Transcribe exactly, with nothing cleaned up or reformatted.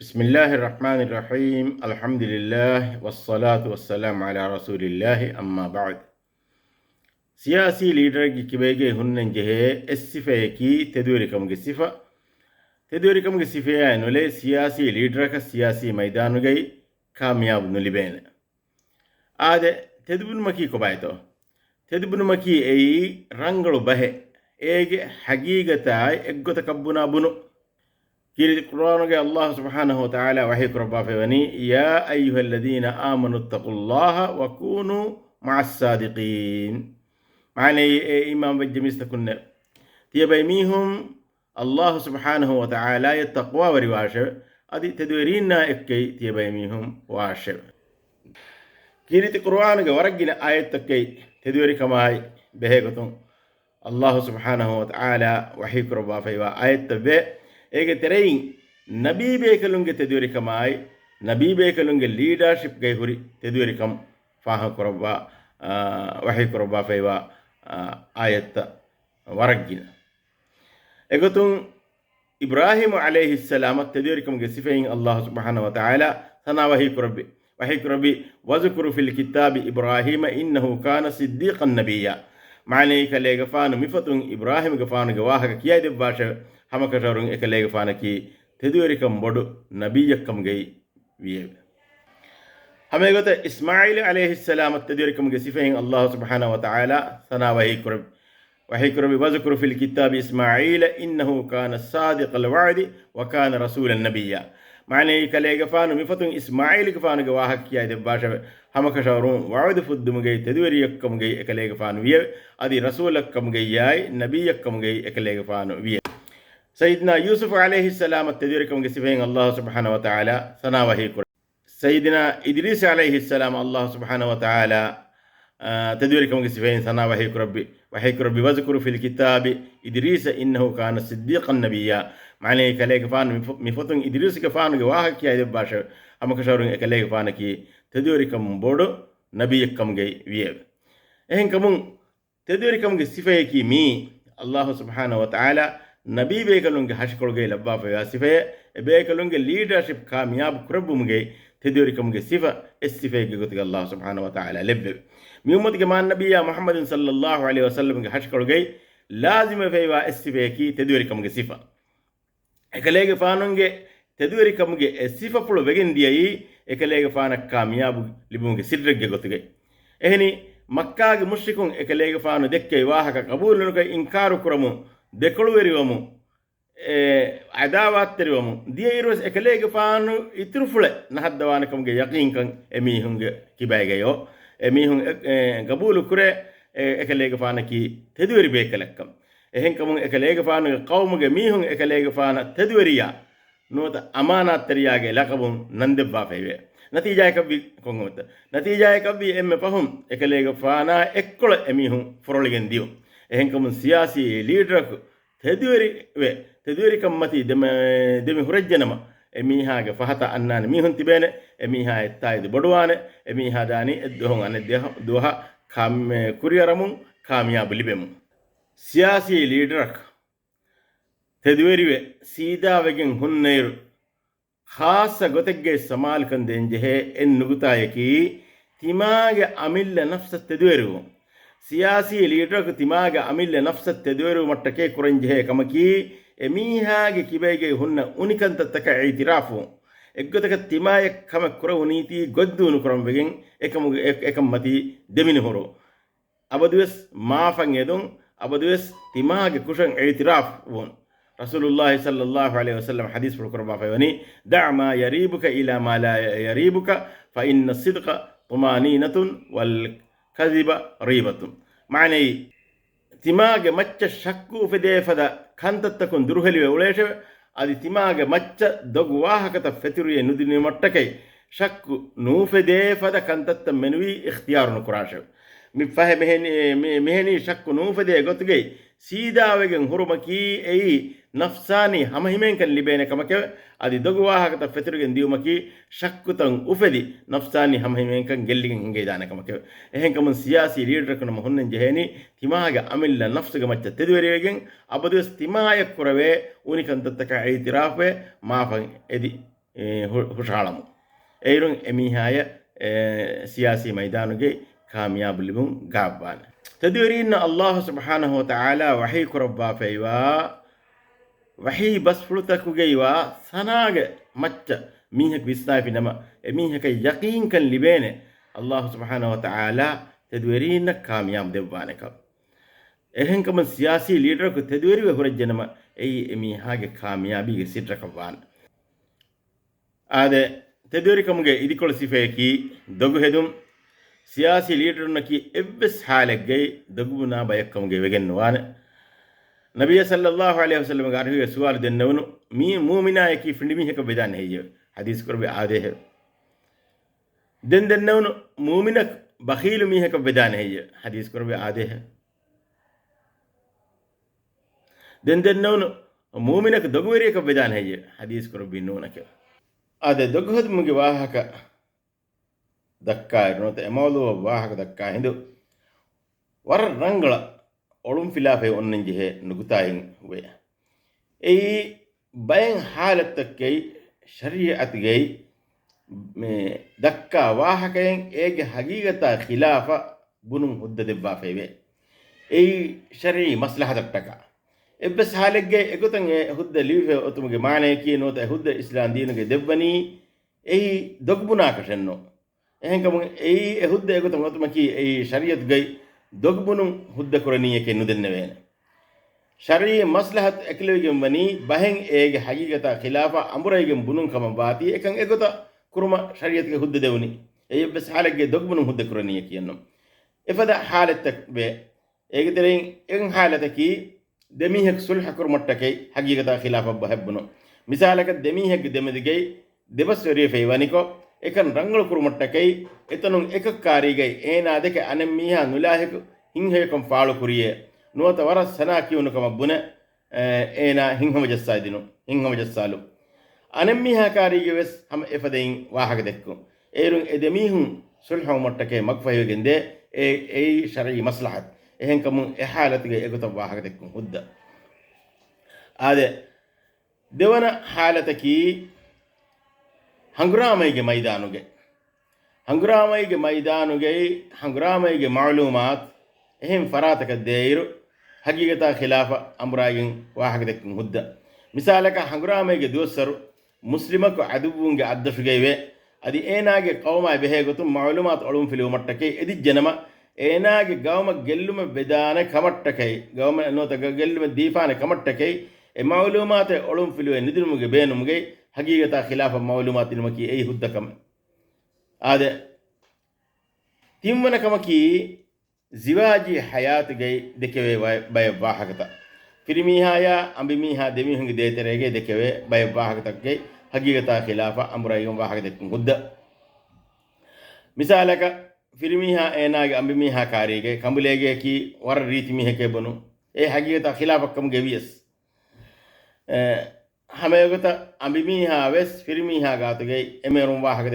بسم الله الرحمن الرحيم. الحمد لله والصلاة والسلام على رسول الله، أما بعد. ސިޔާސީ ލީޑަރެއްގެ ކިބައިގައި ހުންނަން ޖެހޭ އެއް ސިފައަކީ ތެދުވެރިކަމުގެ ސިފަ. ތެދުވެރިކަމުގެ ސިފައާއެއް ނުލެވި ސިޔާސީ ލީޑަރަކަށް ސިޔާސީ މައިދާނުގައި ކާމިޔާބު ނުލިބޭނެ. އާދެ، ތެދުބުނުމަކީ ކޮބާތޯ؟ ތެދުބުނުމަކީ އެއީ ރަނގަޅު ބަހެއް. އޭގެ ހަގީގަތާއި އެއްގޮތަކަށް ބުނާ ބުނު. ކީރިތި ޤުރުއާނުގައި އައްލާހު ސުބްޙާނަހު ވަތަޢާލާ ވަޙީ ކުރައްވާފައިވަނީ، يا أيها الذين آمنوا اتقوا الله وكونوا مع الصادقين. މާނައީ، އޭ އީމާން ވެއްޖެ މީސްތަކުންނޭ، ތިޔަބައިމީހުން އައްލާހު ސުބްޙާނަހު ވަތަޢާލާއަށް ތަޤްވާވެރިވާށެވެ. އަދި ތެދުވެރީންނާ އެއްކައި ތިޔަބައިމީހުން ވާށެވެ. ކީރިތި ޤުރުއާނުގެ ވަރަށް ގިނަ އާޔަތްތަކެއް ތެދުވެރިކަމާއި ބެހޭގޮތުން އައްލާހު ސުބްޙާނަހު ވަތަޢާލާ ވަޙީ ކުރައްވާފައިވާ އާޔަތްތައްވޭ. އޭގެ ތެރެއިން ނަބީ ބޭކަލުންގެ ތެދުވެރިކަމާއި، ނަބީ ބޭކަލުންގެ ލީޑާޝިޕްގައި ހުރި ތެދުވެރިކަން ފާހަގަކުރައްވާ، އާ، ވަޙީ ކުރައްވާފައިވާ، އާ، އާޔަތްތައް ވަރަށް ގިނަ. އެގޮތުން އިބްރާހީމު ޢަލައިހިއްސަލާމަށް ތެދުވެރިކަމުގެ ސިފައިން އައްލާހު ސުބްޙާނަހު ވަތަޢާލާ ސަނާ ވަޙީ ކުރައްވި، ވަޙީ ކުރައްވި، واذكر في الكتاب إبراهيم إنه كان صديقا نبيا. މާނައީ، ކަލޭގެފާނު މިފޮތުން އިބްރާހީމުގެފާނުގެ ވާހަކަ ކިޔައިދެއްވާށެވެ. ހަމަކަށަވަރުން އެކަލޭގެފާނަކީ ތެދުވެރިކަން ބޮޑު ނަބިއްޔަކަމުގައި ވިއެވެ. ހަމައެގޮތަށް އިސްމާޢީލް ޢަލައިހިއްސަލާމަށް ތެދުވެރިކަމުގެ ސިފައިން އައްލާހު ސުބްޙާނަހު ވަތަޢާލާ ސަނާ ވަޙީ ކުރައްވި، ވަޙީ ކުރައްވި، واذكر في الكتاب إسماعيل إنه كان صادق الوعد وكان رسولا نبيا. މާނައީ، ކަލޭގެފާނު މިފޮތުން އިސްމާޢީލްގެފާނުގެ ވާހަކަ ކިޔައިދެއްވާށެވެ. ހަމަކަށަވަރުން ވަޢުދު ފުއްދުމުގައި ތެދުވެރިއެއްކަމުގައި އެކަލޭގެފާނު ވިއެވެ. އަދި ރަސޫލަކަމުގައްޔާއި ނަބިއްޔަކަމުގައި އެކަލޭގެފާނު ވިއެވެ. ސައްޔިދުނާ ޔޫސުފު ޢަލައިހިއްސަލާމަށް ތެދުވެރިކަމުގެ ސިފައިން އައްލާހު ސުބްޙާނަހު ވަތަޢާލާ ސަނާ ވަޙީ ކުރައްވި. ސައްޔިދުނާ އިދްރީސް ޢަލައިހިއްސަލާމަށް އައްލާހު ސުބްޙާނަހު ވަތަޢާލާ، އާ، ތެދުވެރިކަމުގެ ސިފައިން ސަނާ ވަޙީ ކުރައްވި، ވަޙީ ކުރައްވި، واذكر في الكتاب إدريس إنه كان صديقا نبيا. މާނައީ، ކަލޭގެފާނު މިފޮ-، މިފޮތުން އިދްރީސްގެފާނުގެ ވާހަކަ ކިޔައިދެއްވާށެވެ. ހަމަކަށަވަރުން އެކަލޭގެފާނަކީ ތެދުވެރިކަން ބޮޑު ނަބިއްޔެއްކަމުގައި ވިއެވެ. އެހެންކަމުން، ތެދުވެރިކަމުގެ ސިފަޔަކީ މިއީ، އައްލާހު ސުބްޙާނަހު ވަތަޢާލާ ނަބީ ބޭކަލުންގެ ހަށިކޮޅުގައި ލައްވާފައިވާ ސިފައެއް. އެ ބޭކަލުންގެ ލީޑަރޝިޕް ކާމިޔާބު ކުރެއްވުމުގައި ތެދުވެރިކަމުގެ ސިފަ އެއް ސިފައެއްގެ ގޮތުގައި އައްލާހު ސުބްޙާނަހު ވަތަޢާލާ ލެއްވެވެ. މި އުއްމަތުގެ މާތް ނަބިއްޔާ މުޙައްމަދު ޞައްލައްލާހު ޢަލައިހި ވަސައްލަމްގެ ހަށިކޮޅުގައި ލާޒިމަވެފައިވާ އެއް ސިފަޔަކީ ތެދުވެރިކަމުގެ ސިފަ. އެކަލޭގެފާނުގެ ތެދުވެރިކަމުގެ އެ ސިފަފުޅު ވެގެން ދިޔައީ، އެކަލޭގެފާނަށް ކާމިޔާބު ލިބުމުގެ ސިއްރެއްގެ ގޮތުގައި. އެހެނީ، މައްކާގެ މުޝްރިކުން އެކަލޭގެފާނު ދެއްކެވި ވާހަކަ ޤަބޫލުނުކޮށް އިންކާރު ކުރަމުން، ދެކޮޅުވެރިވަމުން، އެ، އަދާވާތްތެރިވަމުން ދިޔައިރުވެސް އެކަލޭގެފާނު އިތުރުފުޅެއް ނަހައްދަވާނެކަމުގެ ޔަޤީންކަން އެމީހުންގެ ކިބައިގައި އޮ، އެމީހުން އެ، އެ، ގަބޫލު ކުރޭ، އެ، އެކަލޭގެފާނަކީ ތެދުވެރި ބޭކަލެއްކަން. އެހެންކަމުން އެކަލޭގެފާނުގެ ޤައުމުގެ މީހުން އެކަލޭގެފާނަށް ތެދުވެރިޔާ ނުވަތަ އަމާނާތްތެރިޔާގެ ލަޤަބުން ނަންދެއްވާފައިވޭ. ނަތީޖާއަކަށްވީ ކޮން ކަމެއްތަ؟ ނަތީޖާއަކަށްވީ އެންމެ ފަހުން އެކަލޭގެފާނާ އެއްކޮޅަށް އެމީހުން ފޮރޮޅިގެން ދިޔުން. އެހެންކަމުން ސިޔާސީ ލީޑަރަކު ތެދުވެރިވެ، ތެދުވެރިކަންމަތީ ދެމެ-، ދެމި ހުރެއްޖެނަމަ، އެމީހާގެ ފަހަތަށް އަންނާނެ މީހުން ތިބޭނެ، އެމީހާ އެއްތާއިދު ބޮޑުވާނެ، އެމީހާ ދާނީ އެއްދުވަހުން އަނެއް ދުވަހަށް ކާ-، ކުރިއަރަމުން ކާމިޔާބު ލިބެމުން. ސިޔާސީ ލީޑަރަކު ތެދުވެރިވެ، ސީދާވެގެން ހުންނައިރު، ޚާއްޞަ ގޮތެއްގައި ސަމާލުކަން ދޭންޖެހޭ އެއް ނުކުތާޔަކީ، ތިމާގެ އަމިއްލަ ނަފްސަށް ތެދުވެރިވުން. ސިޔާސީ ލީޑަރަކު ތިމާގެ އަމިއްލަ ނަފްސަށް ތެދުވެރިވުމަށްޓަކައި ކުރަންޖެހޭ ކަމަކީ، އެމީހާގެ ކިބައިގައި ހުންނަ އުނިކަންތައްތަކަށް އިޢުތިރާފުވުން. އެއްގޮތަކަށް ތިމާޔަށް ކަމެއް ކުރެވުނީތީ ގޮތްދޫނުކުރަން ވެގެން އެކަމުގެ-، އެ-، އެކަންމަތީ ދެމިނުހުރު. އަބަދުވެސް މާފަށް އެދުން، އަބަދުވެސް ތިމާގެ ކުށަށް އިޢުތިރާފު ވުން. ރަސޫލުﷲ ޞައްލައްލާހު ޢަލައިހި ވަސައްލަމަ ޙަދީޘްފުޅު ކުރައްވާފައިވަނީ، دع ما يريبك إلى ما لا يريبك، فإن الصدق طمأنينة والكذب ريبة. މާނައީ، ތިމާގެ މައްޗަށް ޝައްކު އުފެދޭ ފަދަ ކަންތައްތަކުން ދުރުހެލިވެ އުޅޭށެވެ. އަދި ތިމާގެ މައްޗަށް ދޮގު ވާހަކަތައް ފެތުރިއެއް ނުދިނުމަށްޓަކައި، ޝައްކު ނޫފެދޭ ފަދަ ކަންތައްތައް މެނުވީ އިޚްތިޔާރު ނުކުރާށެވެ. މި ފަހެ މިހެނީ، މި-، މިހެނީ ޝައްކު ނޫފެދޭ ގޮތުގައި ސީދާވެގެން ހުރުމަކީ އެއީ ނަފްސާނީ ހަމަހިމޭންކަން ލިބޭނެ ކަމަކެވެ. އަދި ދޮގު ވާހަކަތައް ފެތުރިގެން ދިޔުމަކީ ޝައްކުތައް އުފެދި ނަފްސާނީ ހަމަހިމޭންކަން ގެއްލިގެން ހިނގައިދާނެ ކަމަކެވެ. އެހެންކަމުން ސިޔާސީ ލީޑަރަކު ނަމަ ހުންނަން ޖެހޭނީ ތިމާގެ އަމިއްލަ ނަފްސުގެ މައްޗަށް ތެދުވެރިވެގެން، އަބަދުވެސް ތިމާޔަށް ކުރެވޭ އުނިކަންތައްތަކަށް އިޢުތިރާފުވެ، މާފަށް އެދި އެ، ހު-، ހުށަހަޅަމު. އޭރުން އެމީހާޔަށް، އެ، ސިޔާސީ މައިދާނުގައި ކާމިޔާބު ލިބުން ގާބްވާނެ. ތެދުވެރީންނަށް އައްލާހު ސުބްޙާނަހު ވަތަޢާލާ ވަޙީ ކުރައްވާފައިވާ ވަޙީ ބަސްފުޅުތަކުގައިވާ ސަނާގެ މައްޗަށް މީހަކު ވިސްނާފި ނަމަ، އެމީހަކަށް ޔަޤީންކަން ލިބޭނެ، އައްލާހު ސުބްޙާނަހު ވަތަޢާލާ ތެދުވެރީންނަށް ކާމިޔާބު ދެއްވާނެކަން. އެހެންކަމުން ސިޔާސީ ލީޑަރަކު ތެދުވެރިވެ ހުރެއްޖެނަމަ، އެއީ އެމީހާގެ ކާމިޔާބީގެ ސިއްރަކަށް ވާނެ. އާދެ، ތެދުވެރިކަމުގެ އިދިކޮޅު ސިފަޔަކީ ދޮގުހެދުން. ސިޔާސީ ލީޑަރުންނަކީ އެއްވެސް ޙާލެއްގައި ދޮގުބުނާ ބަޔަކުކަމުގައި ވެގެން ނުވާނެ. ނަބިއްޔާ ޞައްލައްލާހު ޢަލައިހި ވަސައްލަމްގެ އަރިހުގެ ސުވާލު ދެންނެވުނު، މީ މޫމިނާޔަކީ ފިނޑިމީހަކަށް ވެދާނެ ހެއްޔެވެ؟ ޙަދީޘް ކުރެއްވި އާދޭހެވެ. ދެން ދެންނެވުނު، މޫމިނަކު ބަޚީލު މީހަކަށް ވެދާނެ ހެއްޔެވެ؟ ޙަދީޘް ކުރެއްވި އާދޭހެވެ. ދެން ދެންނެވުނު، މޫމިނަކު ދޮގުވެރިޔަކަށް ވެދާނެ ހެއްޔެވެ؟ ޙަދީޘް ކުރެއްވީ ނޫނެކެވެ. އާދެ، ދޮގުހެދުމުގެ ވާހަކަ ދައްކާއިރު ނުވަތަ އެ މައުޟޫޢަށް ވާހަކަ ދައްކާ ހިނދު ވަރަށް ރަނގަޅަށް އޮޅުންފިލާފައި އޮންނަން ޖެހޭ ނުކުތާއެއް ވޭ. އެއީ ބައެއް ޙާލަތްތަކުގައި ޝަރީޢަތުގައި މި ދައްކާ ވާހަކައެއް އޭގެ ޙަޤީޤަތާ ޚިލާފަށް ބުނުން ހުއްދަ ދެއްވާފައިވޭ. އެއީ ޝަރީޢީ މަޞްލަޙަތަށްޓަކާ. އެއްވެސް ޙާލެއްގައި އެގޮތަށް އެ ހުއްދަ ލިބިފަ އޮތުމުގެ މާނަޔަކީ ނުވަތަ އެ ހުއްދަ އިސްލާމް ދީނުގައި ދެއްވަނީ އެއީ ދޮގުބުނާކަށެއްނު. އެހެންކަމުން އެއީ އެ ހުއްދަ އެގޮތަށް އޮތުމަކީ އެއީ ޝަރީޢަތުގައި ދޮގުބުނުން ހުއްދަ ކުރަނީއެކޭ ނުދެންނެވޭނެ. ޝަރީޢީ މަޞްލަޙަތު އެކުލެވިގެން ވަނީ ބަހެއް އޭގެ ޙަޤީޤަތާ ޚިލާފަށް އަނބުރައިގެން ބުނުން ކަމަށް ވާތީ އެކަން އެގޮތަށް ކުރުމަށް ޝަރީޢަތުގެ ހުއްދަ ދެވުނީ. އެއީ އެއްވެސް ޙާލެއްގައި ދޮގުބުނުން ހުއްދަ ކުރަނީއެކޭ އެއްނު. އެފަދަ ޙާލަތްތައް ވޭ. އޭގެ ތެރެއިން އެއް ޙާލަތަކީ ދެމީހަކު ޞުލްޙަ ކުރުމަށްޓަކައި ޙަޤީޤަތާ ޚިލާފަށް ބަހެއް ބުނުން. މިސާލަކަށް ދެމީހެއްގެ ދެމެދުގައި ދެބަސްވެރިވެފައި ވަނިކޮށް، އެކަން ރަނގަޅު ކުރުމަށްޓަކައި އެތަނުން އެކަކު ކާރީގައި އޭނާ ދެކެ އަނެއް މީހާ ނުލާހިކު ހިތްހަޔަކަން ފާޅު ކުރިޔޭ ނުވަތަ ވަރަށް ސަނާ ކިޔުނު ކަމަށް ބުނެ، އޭނާ ހިތްހަމަޖައްސާދިނު، ހިތްހަމަޖައްސާލު. އަނެއް މީހާ ކާރީގެ ވެސް ހަމަ އެފަދައިން ވާހަކަ ދެއްކުން. އޭރުން އެ ދެމީހުން ޞުލްޙަވުމަށްޓަކައި މަގުފަހިވެގެންދޭ، އެ، އެއީ ޝަރްޢީ މަޞްލަޙަތު. އެހެންކަމުން އެ ޙާލަތުގައި އެގޮތަށް ވާހަކަ ދެއްކުން ހުއްދަ. އާދެ، ދެވަނަ ޙާލަތަކީ ހަނގުރާމައިގެ މައިދާނުގެ. ހަނގުރާމައިގެ މައިދާނުގައި ހަނގުރާމައިގެ މަޢުލޫމާތު އެހެން ފަރާތަކަށް ދޭއިރު، ޙަޤީޤަތާ ޚިލާފަށް އަނބުރާގެން ވާހަކަ ދެއްކުން ހުއްދަ. މިސާލަކަށް، ހަނގުރާމައިގެ ދުވަސްވަރު މުސްލިމަކު ޢަދުއްވުންގެ އަށްދަށުގައިވޭ. އަދި އޭނާގެ ޤައުމާއި ބެހޭގޮތުން މަޢުލޫމާތު އޮޅުންފިލުވުމަށްޓަކައި އެދިއްޖެނަމަ، އޭނާގެ ގައުމަށް ގެއްލުމެއް ވެދާނެ ކަމަށްޓަކައި، ގައުމަށް ނުވަތަ ގަ-، ގެއްލުމެއް ދީފާނެ ކަމަށްޓަކައި، އެ މަޢުލޫމާތެއް އޮޅުންފިލުވެ ނުދިނުމުގެ ބޭނުމުގައި ޙަޤީޤަތާ ޚިލާފަށް މަޢުލޫމާތު ދިނުމަކީ އެއީ ހުއްދަ ކަމެއް. އާދެ، ތިންވަނަ ކަމަކީ، ޒިވާޖީ ޙަޔާތުގައި ދެކެވޭ ބައެއް ވާހަކަތައް. ފިރިމީހާޔާ އަނބިމީހާ ދެމީހުންގެ ދޭތެރޭގައި ދެކެވޭ ބައެއް ވާހަކަތަކުގައި ޙަޤީޤަތާ ޚިލާފަށް އަނބުރައިގެން ވާހަކަ ދެއްކުން ހުއްދަ. މިސާލަކަށް، ފިރިމީހާ އޭނާގެ އަނބިމީހާ ކާރީގައި ކަނބުލޭގެއަކީ ވަރަށް ރީތި މީހެކޭ ބުނުން. އެ ޙަޤީޤަތާ ޚިލާފަށްކަމުގައި ވިޔަސް، އެ، ހަމައެގޮތަށް އަނބިމީހާ ވެސް ފިރިމީހާ ގާތުގައި އެމެރުން ވާހަކަ